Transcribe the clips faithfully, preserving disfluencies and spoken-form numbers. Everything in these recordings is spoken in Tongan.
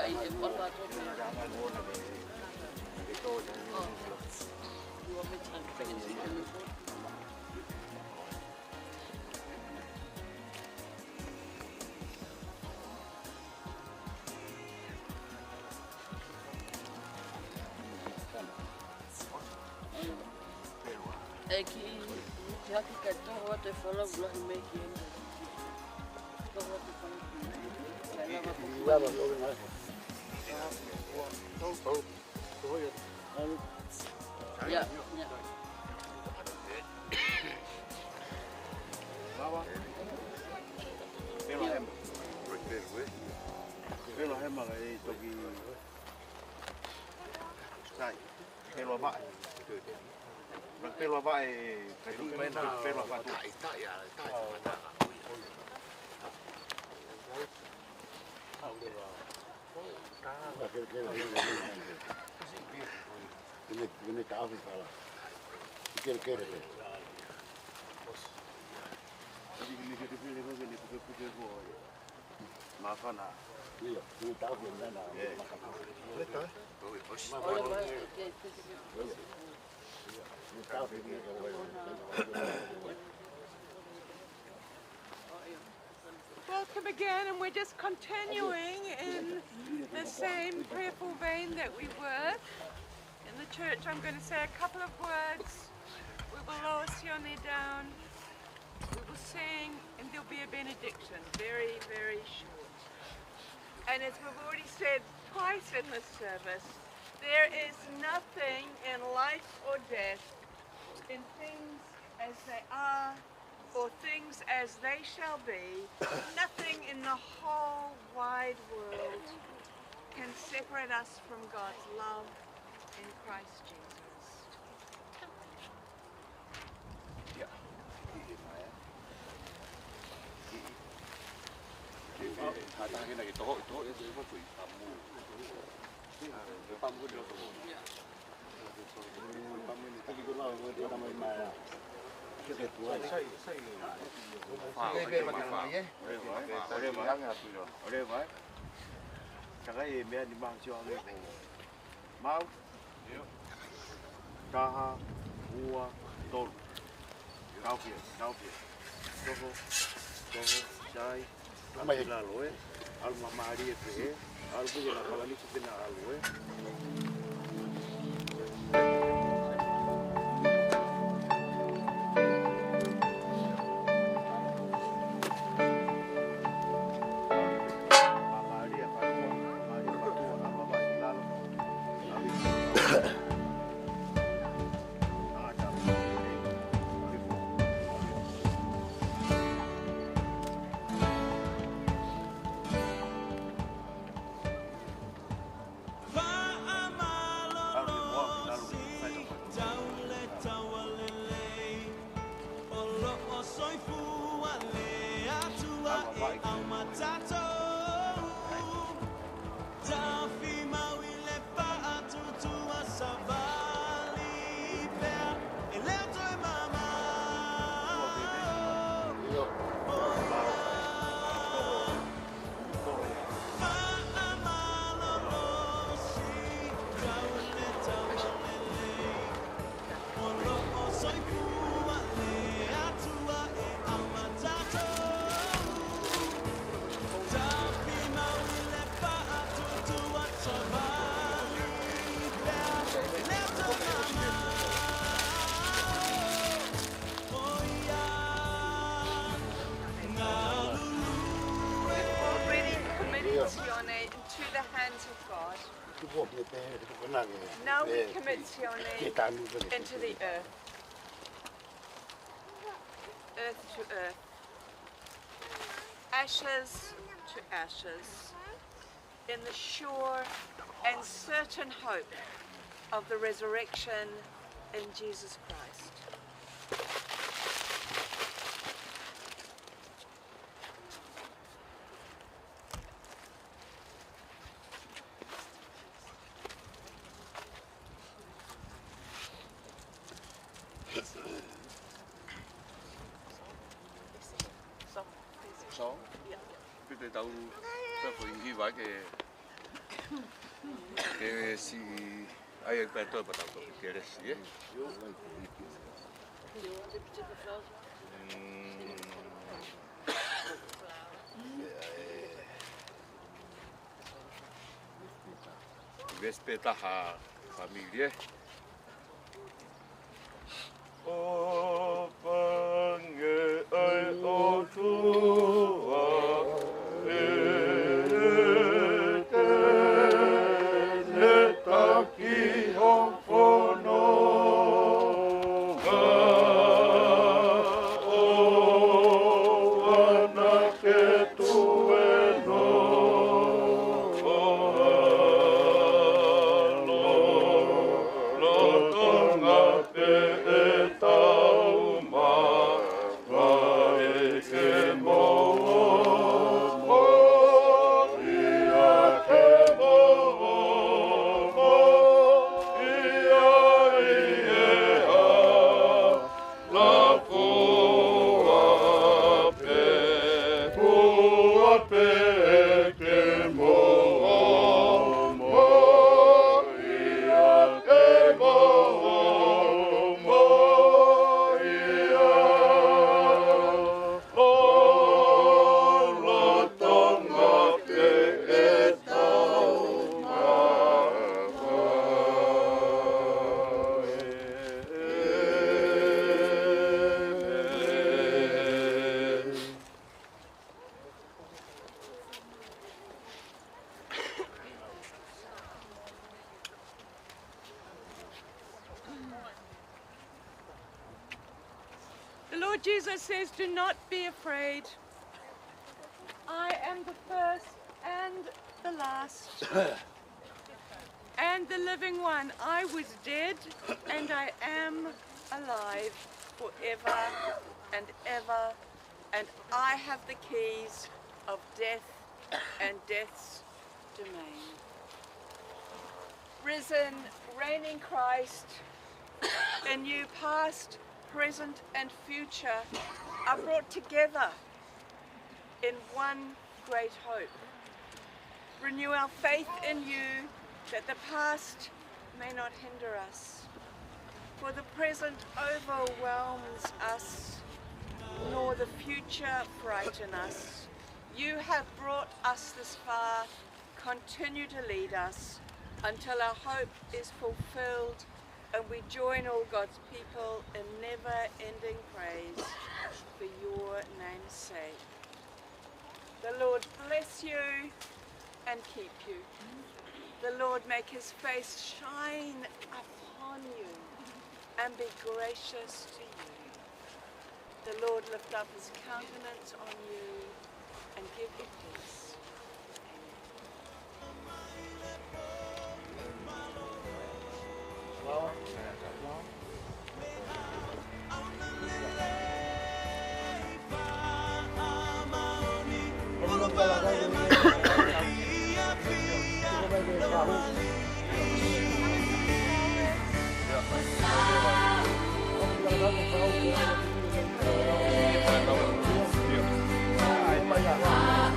ʻEiki, ʻoku ou hanga ʻo tō atu e folau, ʻoku lahi mai ki ai. Tō atu e folau. ʻIo, ʻio. Pela hema. Pela hema ka e toki. Sai. Pela vaʻe. Pela vaʻe. Pela vaʻe. Māfana. Welcome again, and we're just continuing in the same prayerful vein that we were in the church. I'm gonna say a couple of words. We will all sione down. We will sing, and there'll be a benediction, very, very short. And as we've already said twice in this service, there is nothing in life or death, in things as they are, or things as they shall be, nothing in the whole wide world can separate us from God's love in Christ Jesus. Mau. Taha, ua, tolu. Tau pē, tau pē. Toho, toho, sai. Mai lalo, ē. ʻAlu māmālie pē, ē. ʻAlu pē ke na kavani kupe na ʻalu, ē. Already committed Sione into the hands of God. Now we commit Sione into the earth. Earth to earth. Ashes to ashes. In the sure and certain hope of the resurrection in Jesus Christ. Song? Yeah. Pea te tau, pea ko e hiva ke Ke siʻi, ʻai ʻa e pātoa pea tau toki kelesi, ē? Mm. Veesi pē taha, fāmili, ē? ʻO pange ʻa e ʻOtua ʻi he teneti ki ho fononga, ʻoua naʻa ke tuēnoa, ʻo ha lolotonga pē ʻe taumaiā ke mo, mo ia ke mo, mo ia ʻi he ʻaho. Lafua pē, fua pē ke mo, mo ia ke mo, mo ia. ʻO lolotonga pē ʻe taumaiā. The Lord Jesus says, "Do not be afraid. I am the first and the last and the living one. I was dead and I am alive forever and ever, and I have the keys of death and death's domain." Risen, reigning Christ, in you past, present, and future are brought together in one great hope. Renew our faith in you, that the past may not hinder us, for the present overwhelms us, nor the future frighten us. You have brought us this far, continue to lead us until our hope is fulfilled and we join all God's people in never-ending praise for your name's sake. The Lord bless you and keep you. The Lord make his face shine upon you and be gracious to you. The Lord lift up his countenance on you and give you peace.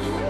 Amen.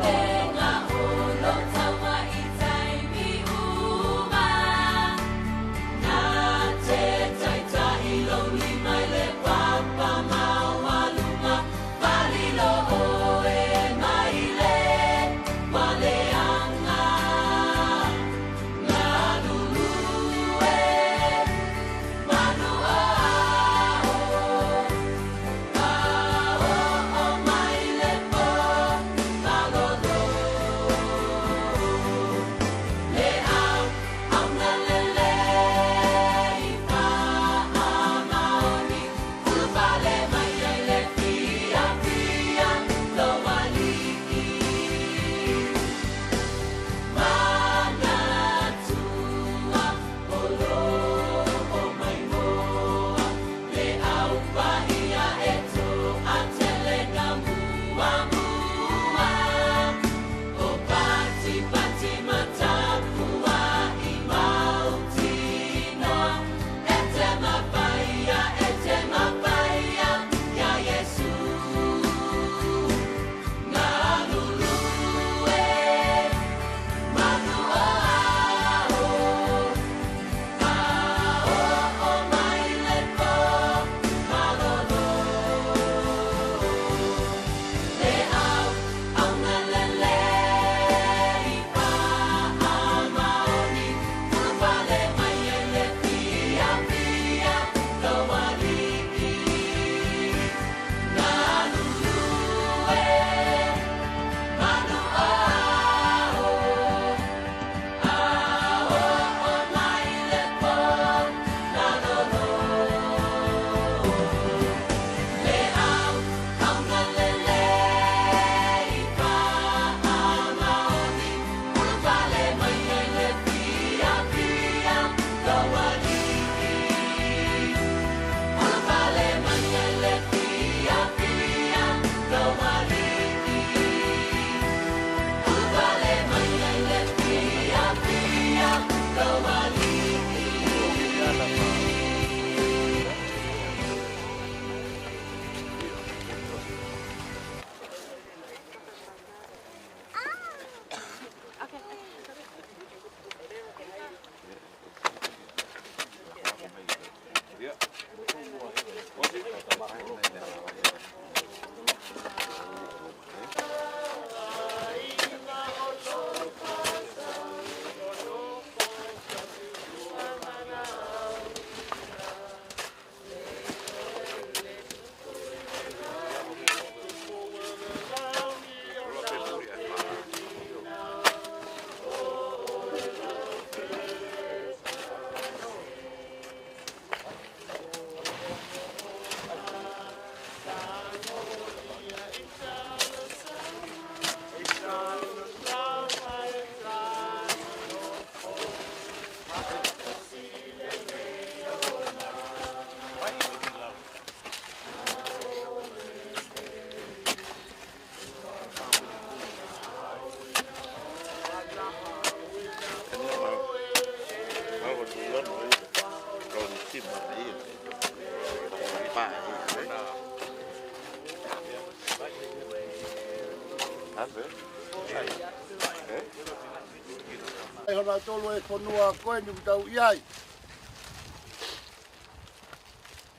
ʻI hono tolu e fonua ko eni ʻoku tau ʻi ai.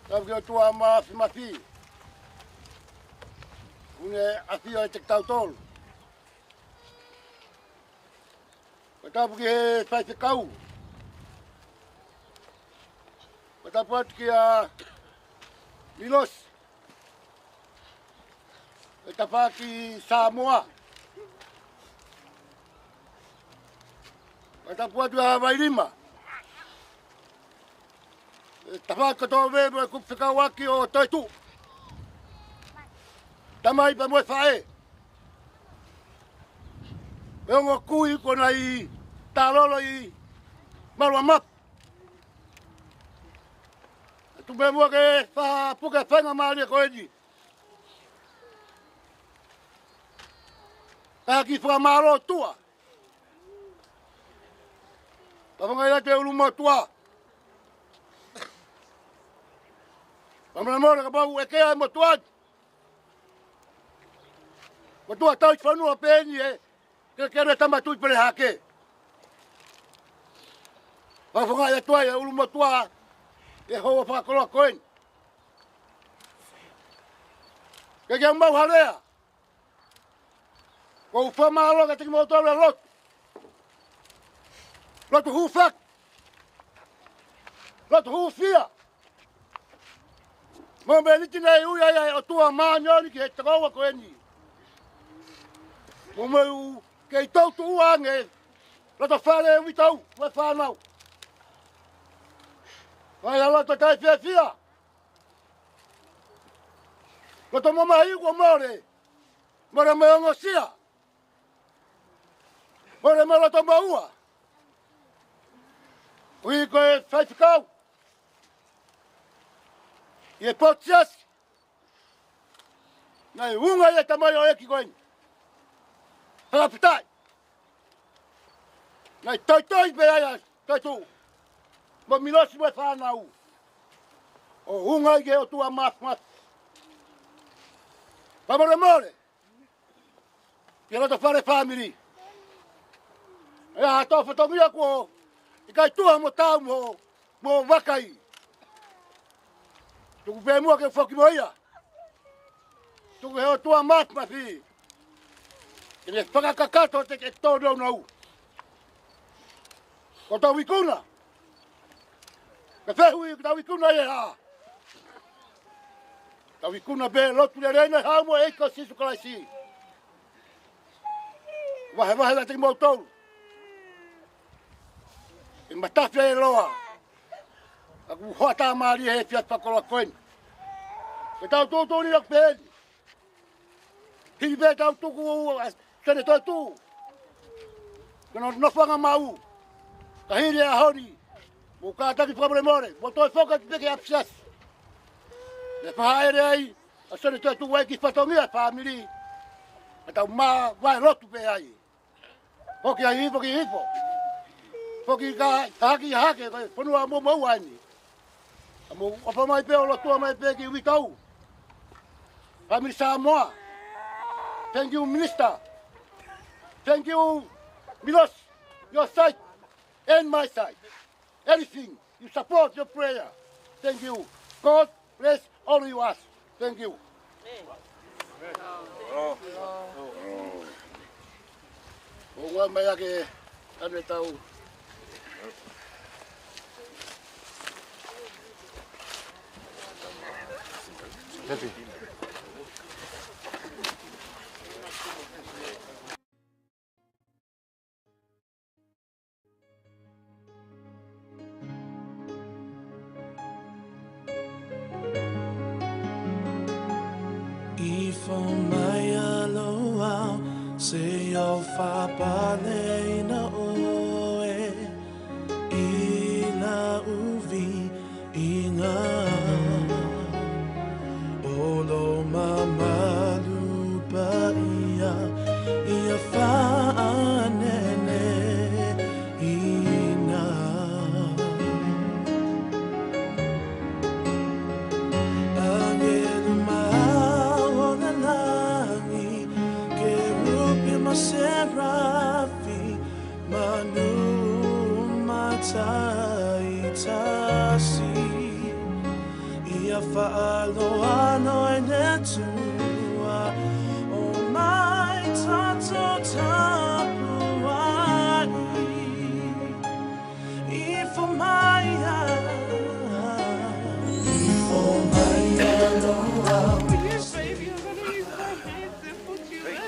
Tau ki ʻOtua Māfimafi. ʻOku ne ʻafio ʻiate kitautolu. Ko tapu ki he faifekau. Ko tapu atu kia Milosi. Ko tapu atu ki Samoa. Ko tapu atu kia Vailima. Ko tapu atu kotoa pē mo e kupu fekauʻaki ʻo Toetuʻu. Tamai pea mo e faʻē. Ko e ongo kui ko ena ʻi Talolo ʻi Maluamapu. Tuku pē muʻa ke fakapuke faingamālie ko eni. Ka ki fakamālō ʻOtua. Ka fangai la te ʻulumotuʻa. Ka mole mole ka mau ʻeke ai motuʻa. Motuʻa tau i fanua pē eni ē. Ke ke le tama tui pele hake. Ka fangai atu ai ʻulumotuʻa. ʻE hoa fakakoloa ko eni. Ke ke mau halea. Ko u fakamālō kiate kimoutolu e lotu. Lotu hūfaki. Lotu hūfia. Mo e meliti naʻe ui ai ʻa e ʻOtua Māʻoniʻoni ki he tokoua ko eni. Mo e meʻa ʻoku kei tautuʻu ange. Loto fale ʻe uitou, mo e fānau. Ko e loto taʻefiefia. Loto mamahi kuo mole. Mole mo e ongosia. Mole mo e loto maua. Ui ko e faifekau. ʻI he potu siasi. Naʻe unga ʻi he tamai ʻo e ʻEiki ko eni. Fakafetaʻi. Naʻe toitoi pē ai ʻa Toetuʻu. Mo Milosi mo e fānau. ʻO unga ai ki he ʻOtua Māfimafi. Ka mole mole. Ki he loto fale fāmili. ʻE ʻi ai ha tō fatongia kuo ʻikai tuha mo tau mo, mo vakai. Tuku pē muʻa ke foki mo ia. Tuku he ʻOtua Māfimafi. Ke ne fakakakato ʻa e tōnounou. Ko tau ikuna. Ka fehuʻi ko tau ikuna ʻi he hā. Tau ikuna pē lotu lelei ʻa e Haʻu mo e ʻEiki ko Sīsū Kalaisi. Vahevahe ʻiate kimoutolu. ʻE matafi ʻa e loa. Ka kuo hoʻatā mālie he efiafi fakakoloa ko eni. Ke tau tūtū ni ʻo pehē ni. Hili pē tau tuku ʻa Senetā Toetuʻu. Ko hono nofoʻanga maʻu. Ka hili ʻa e ʻaho ni. Mo kātaki fakamolemole. Mo toe foki atu pē ki he ʻapisiasi. Ke fakaʻele ai ʻa Senetā Toetuʻu ai ki he fatongia ʻa e fāmili. Ka tau mā vahe lotu pē ai. Foki ai hifo ki hifo. Foki ka haki hake ko e fonua mo mo uani. Ka mou ʻofa mai pē ʻo lotua mai pē ki uitou. Fāmili Samoa. Thank you, Minister. Thank you, Milos. Your side and my side. Anything you support your prayer. Thank you. God bless all you us. Thank you. ʻO ngā mai ake ane tau. Happy. ʻI fō mai ʻa loa, se au fapale ina ʻoe, ʻi la uvi, ʻi ngā ʻolo mamalu paia, ʻi ha faʻa neneʻi ina. ʻAngelu maʻa ʻo langi, kerupi mo serafi. Rafi manu mataʻitasi, ʻia faʻa loaloa ʻene tuʻa, ʻomai tatou tapuaʻi. Ifo mai ā, ifo mai ā, loa. Yes, baby, I'm gonna use my hands and put you in.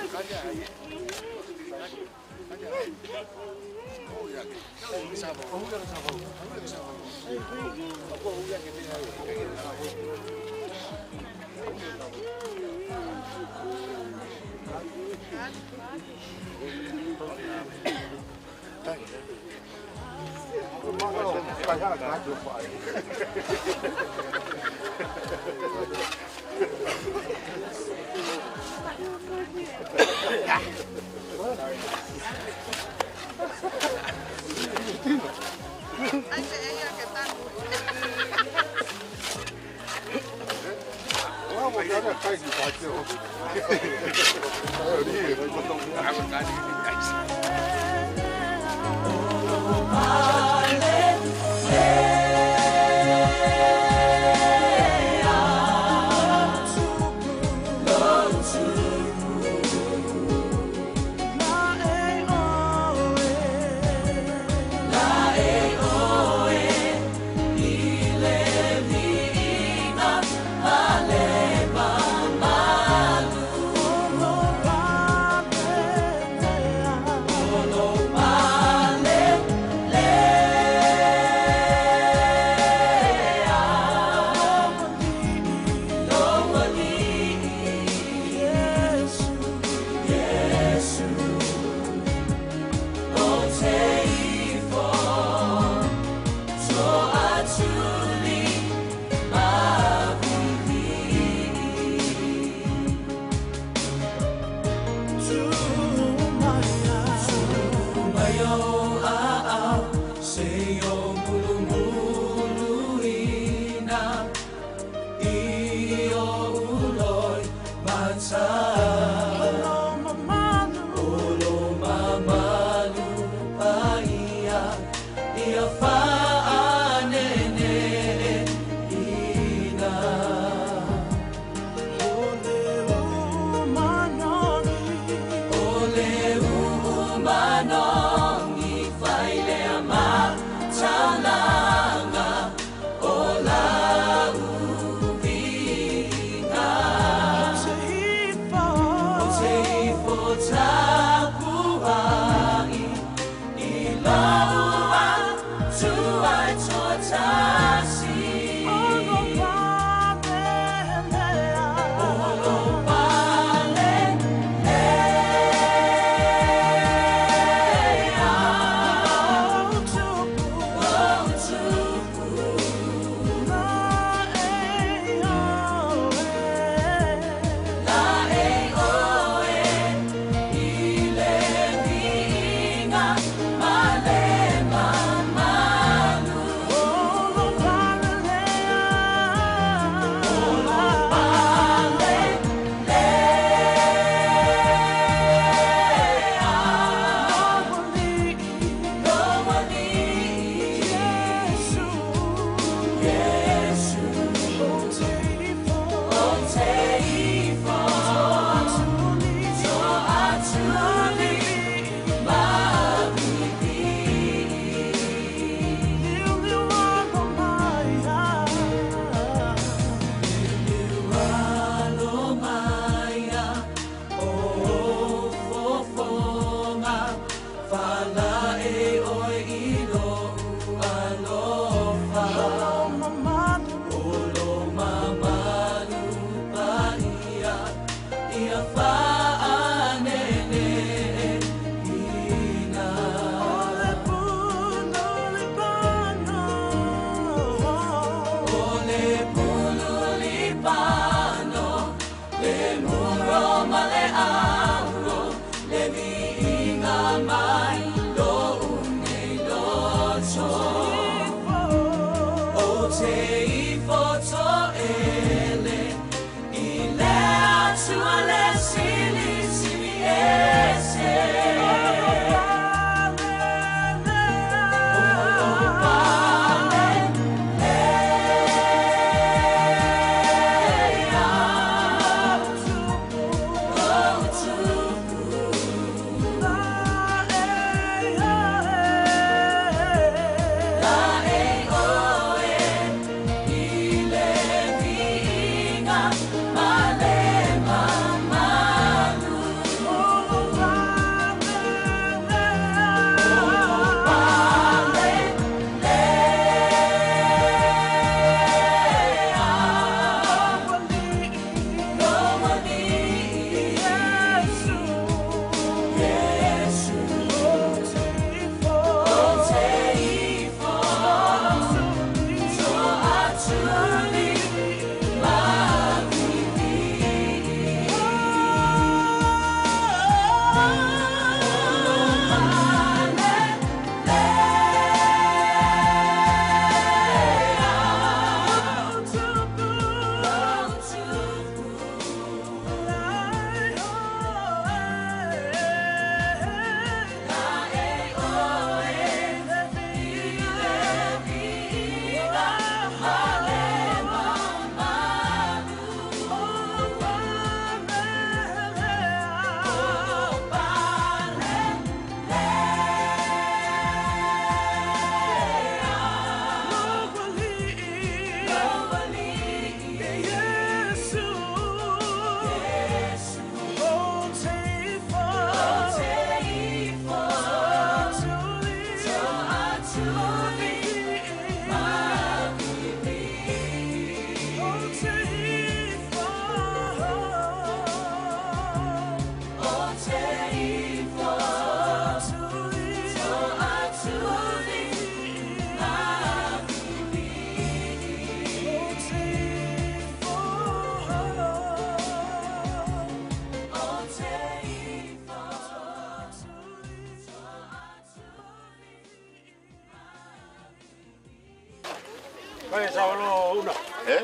Kai saolo una. Eh?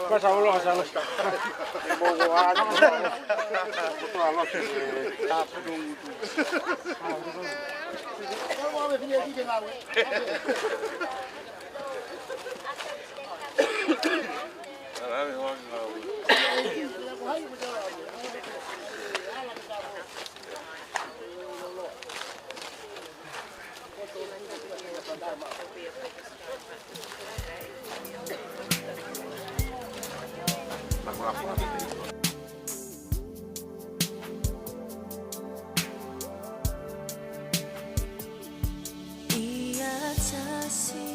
Kai saolo, kai saolo. ʻIa tasi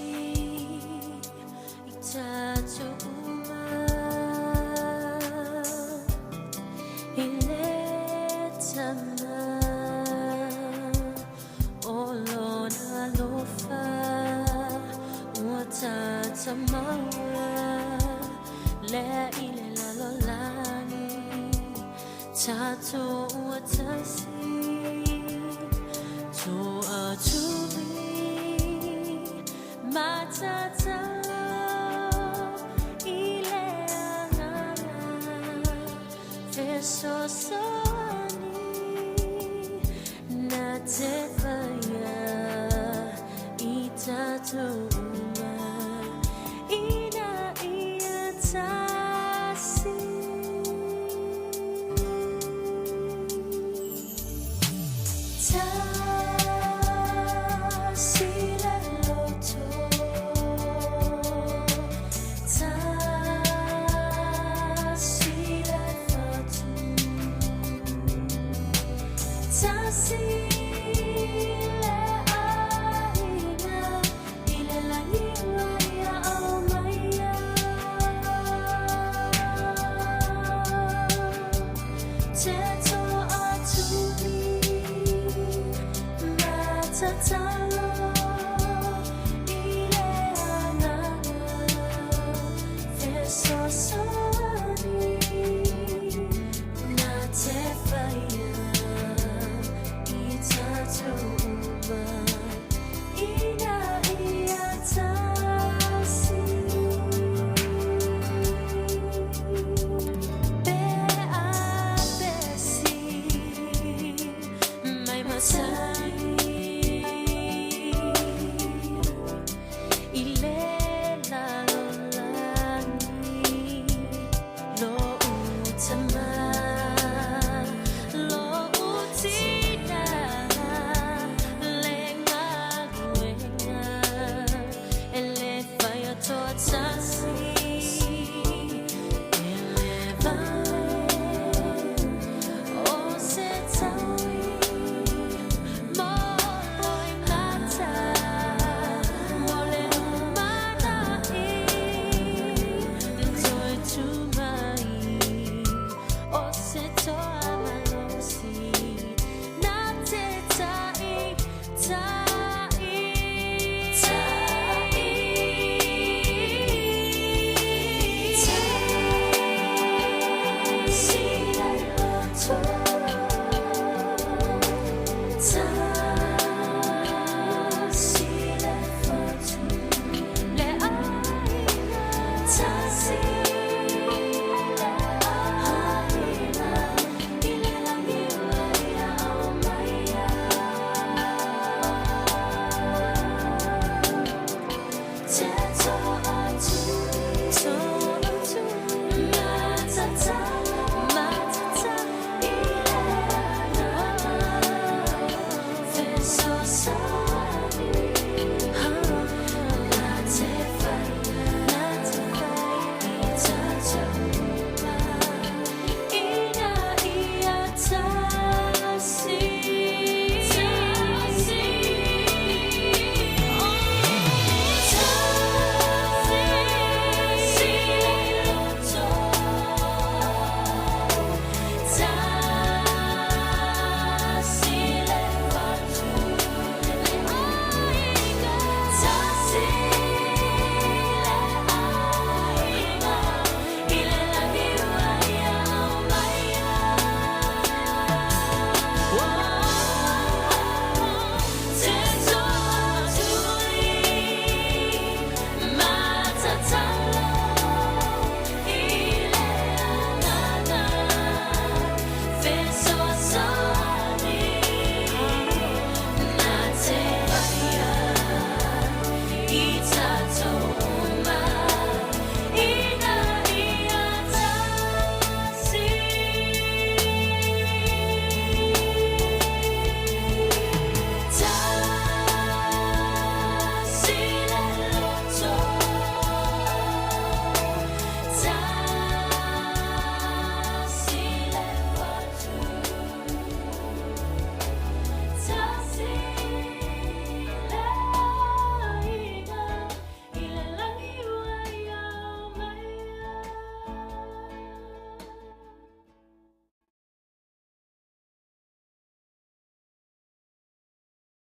ʻi tatou ʻuma ʻi le Tamai, ʻo lona ʻaloʻofa ʻoku tatamaua leva ʻi he lalo langi. Tatou ʻoku tasi, toʻa tui, matatau ʻi he ʻaloʻofa, fesoasoani naʻa te fai ʻi tatou ʻuma ʻi he ʻia tasi. Tasi le loto, tasi le fatu, tasi le ʻaʻina, ʻi le langi ʻoku ʻikai ʻaʻau mai ai. Te toʻa tui, matatau